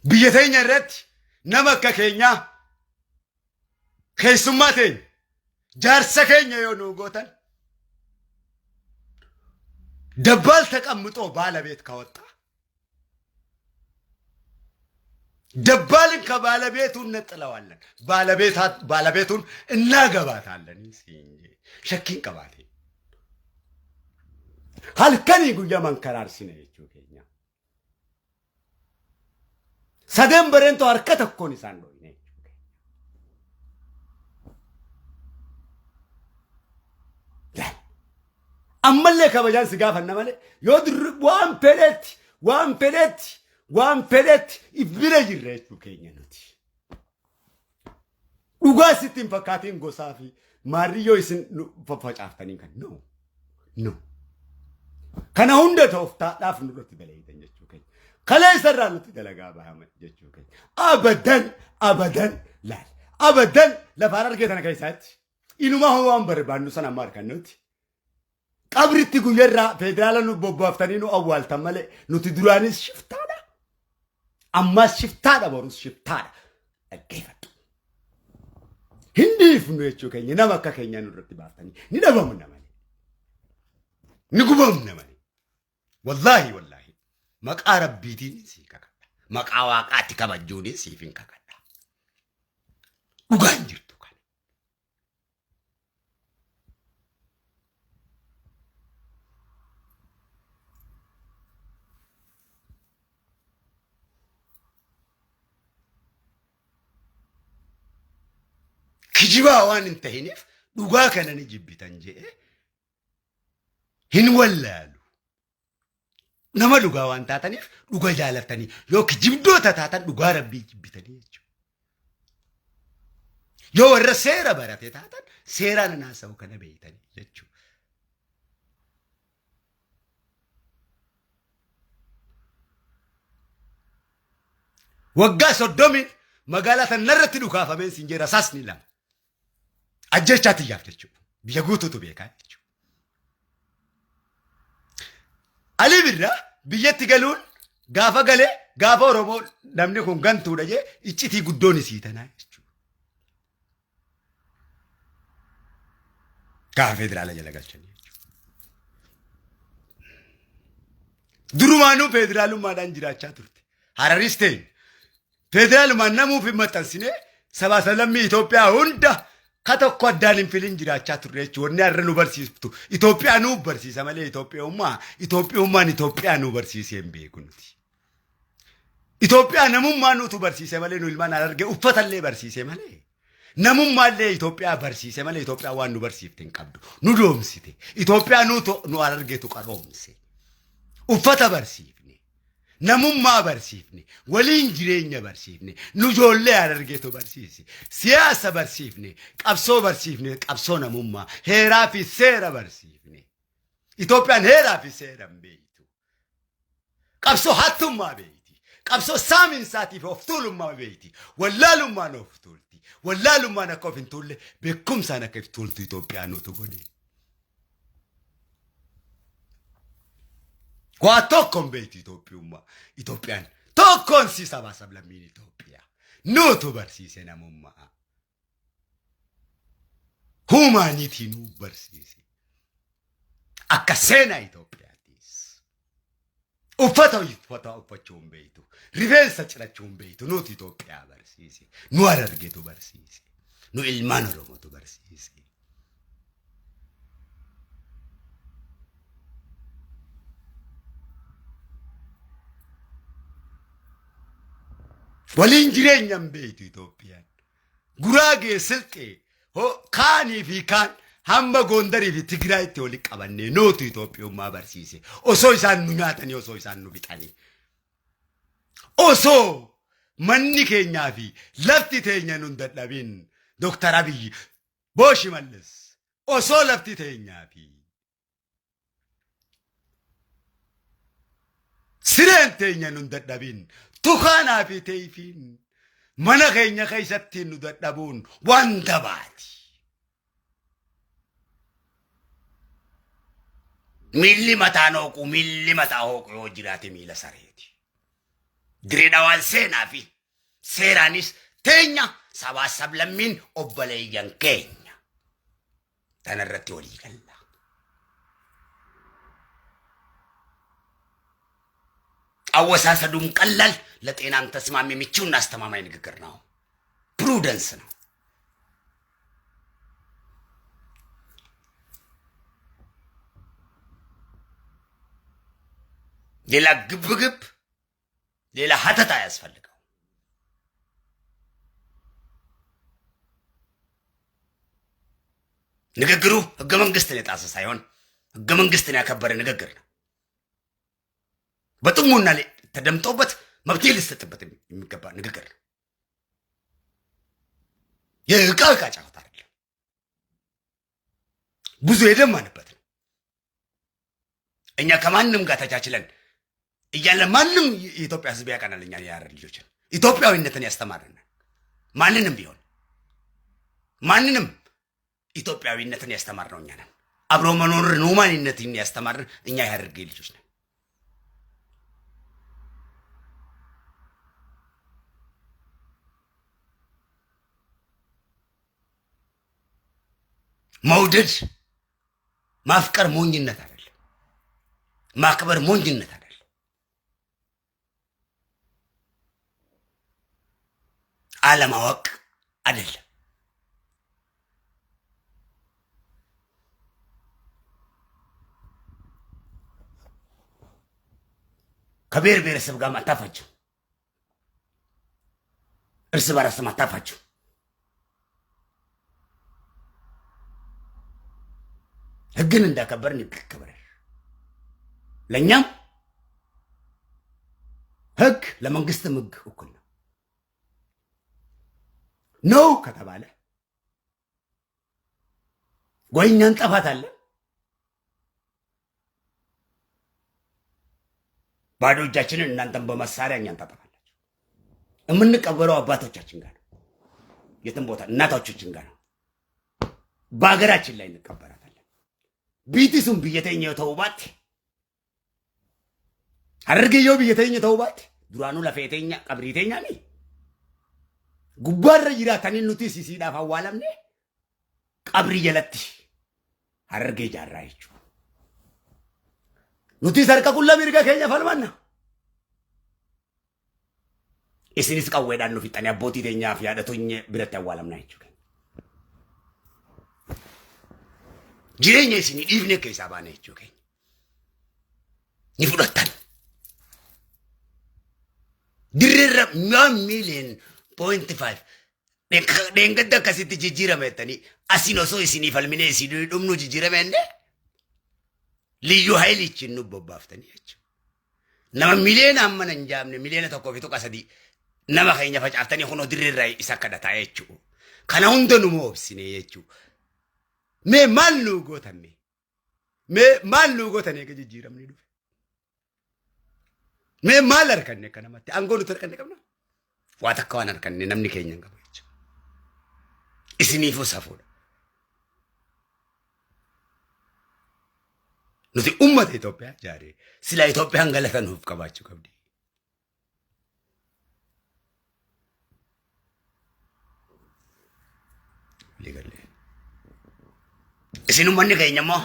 Biyya teenya irratti nama akka keenyaa keessummaa teenya jaarsa keenya yoo nuu gootan dabbaal taqammixoo baala beet kawaxxa. Dabbaalin ka baalabeetuun ነጥለዋለን ባለቤቱን እናገባታለን። Shakkiin qabaate halkanii guyyaa mankaraarsine jechuu keenya. Sadeen bareentoo harka tokkoon isaan dhoyne jechuu keenya. Ammallee kabajaan si gaafanna malee yoo durri waan fedhetti waan fedhetti waan fedhetti if bira jirra jechuu keenya nuti. Dhugaa sitti hin fakkaatiin gosaa fi maarriyyoo isin faffacaaftanii kan no no. Kana hunda tooftaadhaaf nurratti dalagitan jechuu keenya. Kaleessa irraa nutti dalagaa bahama jechuu keenya. Abadan abadan laal abadan lafaan argee tana keessaatti inumaa hoo waan barbaannu sana amma argannutti. Qabritti guyyarraa federaala nu bobbaaftanii nu awwaaltan malee nuti duraanis shiftaadha. Ammas shiftaadha borus shiftaadha. Dhaggeeffadhu. Hin dhiifnu jechuu keenya nama akka keenyaa nurratti baaftanii ni dhabamna malee. Ni gubamna malee. Wallaahi wallaahi maqaa rabbiitiin sii kakadha. Maqaa waaqaatti kabajuun siif hin kakadha. Dhugaan jirtu kana. Kijibaa waan hin tahiniif dhugaa kana ni jibbitan je'ee hin wallaalu. Nama dhugaa waan taataniif dhuga jaalattanii yoo kijibdoota taatan dhugaa rabbii jibbitanii jechuudha. Yoo warra seera barate taatan seeraan haasa'u kana beektanii jechuudha. Waggaa 30n magaalaa tanarratti dhukaafameen siin jee rasaasni lama. Ajjechaa tiyyaaf jechuudha. Biyya guutuutu beekaa jechuudha. Alii Birraa biyyatti galuun gaafa galee gaafa Oromoo namni kun gantuudha jee iccitii guddoon isii tanaa jechuudha. Gaafa federaala jala galchanii jechuudha. Durumaanuu federaalummaadhaan jiraachaa turte. Hararis ta'e federaalumaan namuuf hin maxxansine sabaa sablammii Itoophiyaa hunda ka tokko addaan hin filin jiraachaa turre jechuudha. Wanni har'a nu barsiiftu Itoophiyaa nu barsiisa malee Itoophiyummaa Itoophiyummaan Itoophiyaa nu barsiisee hin beeku nuti. Itoophiyaa namummaa nutu barsiise malee nu ilmaan Harargee uffatallee barsiise malee. Namummaallee Itoophiyaa barsiise malee Itoophiyaa waan nu barsiifte hin qabdu. Nu doomsite. Itoophiyaa nutu nu Harargeetu qaroomse. Uffata barsiifne. Namummaa barsiifne. Waliin jireenya barsiifne. Nu ijoollee Harargeetu barsiise. Siyaasa barsiifne. Qabsoo barsiifne. Qabsoo namummaa. Heeraa fi seera barsiifne. Itoophiyaan heeraa fi seera hin beektu. Qabsoo hattummaa beekti. Qabsoo saaminsaatiif of tuulummaa beekti. Wallaalummaan of tuulti. Wallaalummaan akka of hin tuulle beekumsaan akka of tuultu Itoophiyaa nutu godhe. Waa tokko hin beektu Itoophiyummaa. Itoophiyaan tokkoon si sabaa sablammiin Itoophiyaa. Nutu barsiise namummaa. Humaaniitii nu barsiise. Akka seenaa Itoophiyaattis. Uffata uffata uffachuu hin beektu. Rifeensa cirachuu hin beektu. Nuti Itoophiyaa barsiise. Nu Harargeetu barsiise. Nu ilmaan Oromootu barsiise. Waliin jireenya hin beektu Itoophiyaan. Guraagee Silxee kaanii fi kaan hamma Goondarii fi Tigraayitti walitti qabannee nuutu Itoophiyummaa barsiise. Osoo isaan nu nyaatanii osoo isaan nu fixanii. Osoo manni keenyaa fi lafti teenya nun dadhabin Dooktar Abiyyi Boo Shimallis osoo lafti teenyaa fi Sireen teenya nun dadhabin, tukaanaa fi teeyfiin mana keenya keessatti nu dadhabuun waan dabaati. Miilli mataan hooqu, miilli mataa hooqu yoo jiraate miila sareeti. Diree Dhawaan seenaa fi seeraanis teenya sabaa sablammiin obboleeyyan keenya. Tana irratti walii galla. አወሳሰዱም ቀላል ለጤናም ተስማሚ ምቹና አስተማማኝ ንግግር ነው። Prudence ነው። ሌላ ግብግብ፣ ሌላ ሀተታ አያስፈልገው። ንግግሩ ህገ መንግስትን የጣሰ ሳይሆን ህገ መንግስትን ያከበረ ንግግር ነው። በጥሞና ተደምጦበት መብትሄ ሊሰጥበት የሚገባ ንግግር ነው። የዕቃ ዕቃ ጨዋታ አይደለም። ብዙ የደማንበት ነው። እኛ ከማንም ጋር ተቻችለን እያለ ማንም የኢትዮጵያ ህዝብ ያውቀናል። እኛ የሐረር ልጆችን ኢትዮጵያዊነትን ያስተማረናል። ማንንም ቢሆን ማንንም ኢትዮጵያዊነትን ያስተማርነው እኛ ነን። አብሮ መኖርን ሁማኒነትን ያስተማርን እኛ የሐረርጌ ልጆች ነን። መውደድ ማፍቀር ሞኝነት አይደለም። ማክበር ሞኝነት አይደለም። አለማወቅ አይደለም። ከብሔር ብሔረሰብ ጋር አታፋችሁ፣ እርስ በራስም አታፋችሁ። ህግን እንዳከበርን ህግ ይከበራል። ለእኛም ህግ ለመንግስትም ህግ እኩል ነው ነው ከተባለ ወይ እኛ እንጠፋታለን፣ ባዶ እጃችንን እናንተን በመሳሪያ እኛን ታጠፋላችሁ። የምንቀበረው አባቶቻችን ጋር ነው፣ የትም ቦታ እናቶቻችን ጋር ነው። በሀገራችን ላይ እንቀበራታለን። Biyyi sun biyya teenya yoo ta'uu baatte Harargee yoo biyya teenya ta'uu baatte duraanuu lafee teenya qabrii teenyaani gubbaarra jiraatanii nuti sisiidhaaf awwaalamne qabrii jalatti Harargee ijaarraa jechuudha. Nutis harka qulla mirga keenya falmanna. Isinis qawweedhaan nu fixxanii abbootii teenyaa fi haadha toonye biratti awwaalamna jechuudha. Jireenya isinii dhiifne keessaa baana jechuu keenya. Ni fudhattan. Dirreerra 1.5 million dheengadda akkasitti jijjiirame jettanii asiin osoo isinii falminee isinii dhumnu jijjiirame jennee liyyuu haayilichi nu bobbaaftanii jechuudha. Nama miliyoona amma hin jaamne 1.3 miliyoona nama keenya facaaftanii kunoo dirreerraa isa kadhataa jechuudha. Kana hunda nu obsine jechuudha. Mee maal nu gootan mee? Mee maal nu gootan eega jijjiiramni dhufe? Mee maal harkanne akka namatti? Aangoo nuti harkanne qabna? Waa takka waan harkanne namni keenya hin qabu jechuudha. Isiniifuu safuudha. Nuti uummata Itoophiyaa jaaree silaa Itoophiyaan galata nuuf qabaachuu qabdi. Waliigallee. Isin uummanni keenya immoo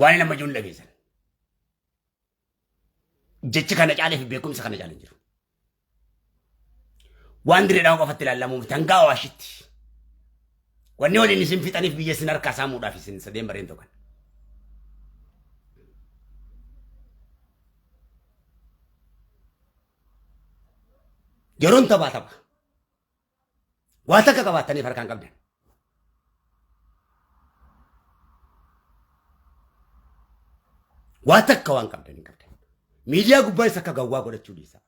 waan nama jiru dhageessan. Jechi kana caalee fi beekumsa kana caalee hin jiru. Waan direedhaan qofatti ilaallamuuf tangaa Awaashitti. Wanni waliin isin fixaniif biyya isin harkaa saamuudhaaf isin sadeen bareen tokkan. Yeroon taphaa tapha. Waa takka qabaattaniif harkaan qabdan. Waa takka waan qabdan hin qabdan. Miidiyaa gubbaa isa akka gawwaa godhachuu dhiisa.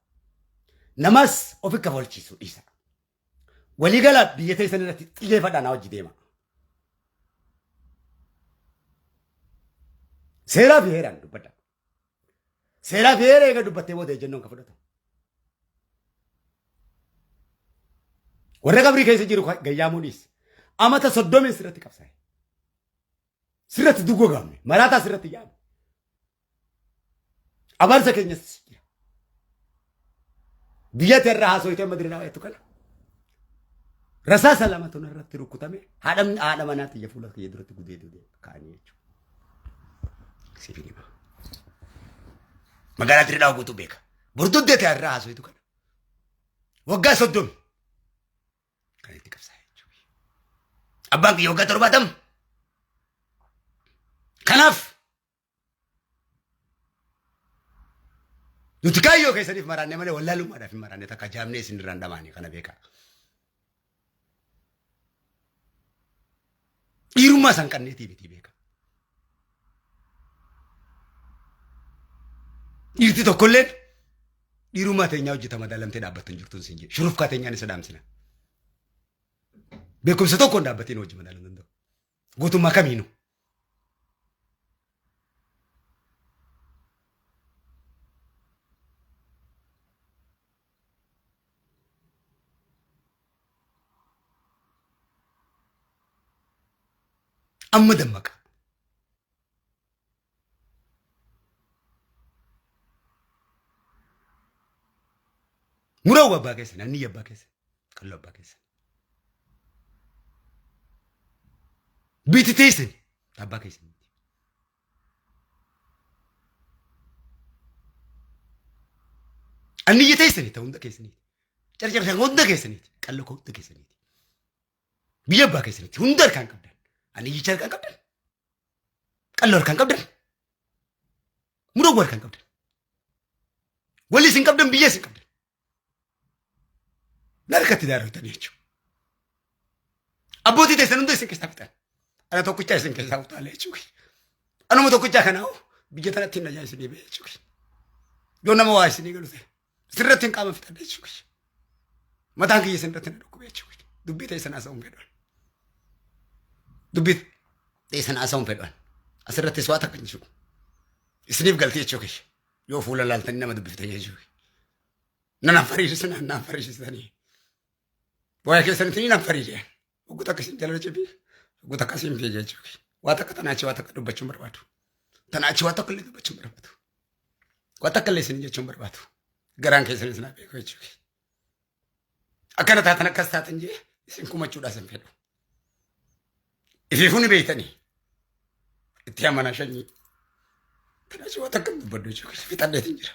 Namas ofi kafalchiisuu dhiisa. Waliigala biyya teessan irratti xiyyeeffadhaa naa hojii deema. Seeraa fi heeraan dubbadha. Seeraa fi heera eega dubbattee booda ejjennoon kan fudhatamu. Warra qabrii keessa jiru gayyaamuu dhiisi. Amata 30 sirratti qabsaa'e. Sirratti dugogamne. Maraataa sirratti yaame. Abaarsa keenyas jira. Biyya irraa haasofitee amma dirraa jettu kana. Rasaasa lamatu narratti rukutame haadha haadha manaa tiyya fuula kiyya duratti gudeeduu ka'anii jechuudha. Siif hin hima. Magaalaa Dirree guutuu beeka. Bordoddee ta'e irraa haasoitu kana. Waggaa 30 kan itti qabsaa'e jechuudha. Abbaan kiyya waggaa 70. Kanaaf nuti kaayyoo keessaniif maraanne malee wallaalummaadhaaf hin maraanne takka jaamnee isin irraan dhamaane kana beekaa. Dhiirummaa isaan qanneetii miti beeka. Dhiirti tokkolleen dhiirummaa teenyaa hojjeta madaalamtee dhaabbattu hin jirtuun siin jedhe. Shurufkaa teenyaan isa dhaamsina. Beekumsa tokkoon dhaabbateen hojii madaalamuu danda'u. Gootummaa kamiinuu. Amma dammaqa. Muruu abbaa keessan, anniyya abbaa keessan, qalloo abbaa keessan. Biiti teessan abbaa keessan. Anniyya teessanii ta'u hunda keessaniiti. Carcarsan hunda keessaniiti. Qalloo hunda keessaniiti. Biyya abbaa keessaniiti. Hunda harkaan qabdan. Anniyyicha harkaan qabdan. Qalloo harkaan qabdan. Muruu harkaan qabdan. Walli isin qabdan biyya isin qabdan. Narkatti daaroftanii jechuudha. Abbootii teessan hunda isin keessaa fixan. Ana tokkichaa isin keessaa utaalee jechuudha. Anuma tokkichaa kanaa'u biyya tanatti hin najaa isinii ba'e jechuudha. Yoo nama waa isinii galu ta'e sirratti hin qaama fixadha jechuudha. Mataan kiyya isin irratti na dhukkube jechuudha. Dubbii teessan haasa'uun fedhan. Dubbii teessan haasa'uun fedhan. Asirrattis waa takka hin jiru. Isiniif galtee jechuudha. Yoo fuula laaltanii nama dubbiftan jechuudha. Nan fariisisanii nan fariisisanii. Waa'ee keessanitti nan fariise. Oggu takka isin jala cibi, oggu takka isin fiige jechuudha. Waa takka tanaa achi waa takka dubbachuun barbaadu. Tanaa achi waa takka illee dubbachuun barbaadu. Waa takka illee isin jechuun barbaadu. Garaan keessan isin haa beeku jechuudha. Akkana taatan akkas taatan jee isin kumachuudhaas hin fedhu. Ifiifuu ni beektanii. Itti amanaa shanyii. Tanaa achi waa takka dubbadhu jechuudha. Fixadheetiin jira.